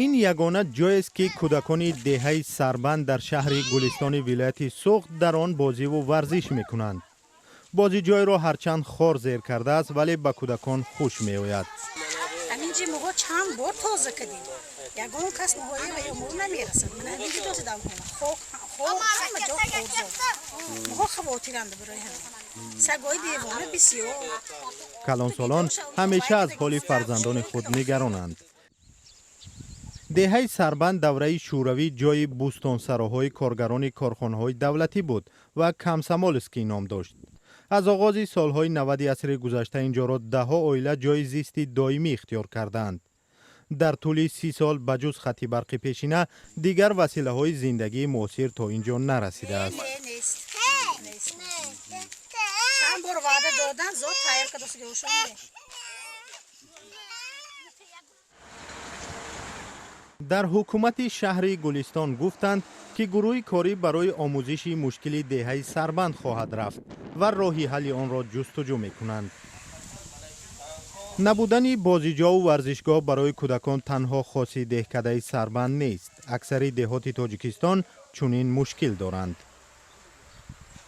Ин ягона ҷоест, ки кӯдакони деҳаи Сарбанд дар шаҳри Гулистони вилояти Суғд дар он бозиву варзиш мекунанд. Бозиҷойро ҳарчанд хор зер кардааст, вале ба кӯдакон хуш меояд. Ҳаминҷи моҳо чанд бор тоза кардем, ягон кас моҳои ва мо намерасад. Мана ҳаминҷи дози давхона хок, хор, ҳама ҷо хорзор. Моҳо хавотиранд барои ҳамин сагои девона бисёр. Калонсолон ҳамеша аз ҳоли фарзандони худ нигаронанд. Деҳаи Сарбанд давраи шӯравӣ ҷои бӯстонсароҳои коргарони корхонаҳои давлатӣ буд ва Комсомольский ном дошт. Аз оғози солҳои 90-и асри гузашта ин ҷоро даҳҳо оила ҷои зисти доимӣ ихтиёр кардаанд. Дар тӯли 30 сол ба ҷуз хати барқи пешина дигар василаҳои зиндагии муосир то ин ҷо нарасидааст. Нест, чанд бор ваъда додан, зод тайёр кардасигошон. Дар ҳукумати шаҳри Гулистон гуфтанд, ки гурӯҳи корӣ барои омӯзиши мушкили деҳаи Сарбанд хоҳад рафт ва роҳи ҳалли онро ҷустуҷӯ мекунанд. Набудани бозиҷову варзишгоҳ барои кӯдакон танҳо хоси деҳкадаи Сарбанд нест. Аксари деҳоти Тоҷикистон чунин мушкил доранд.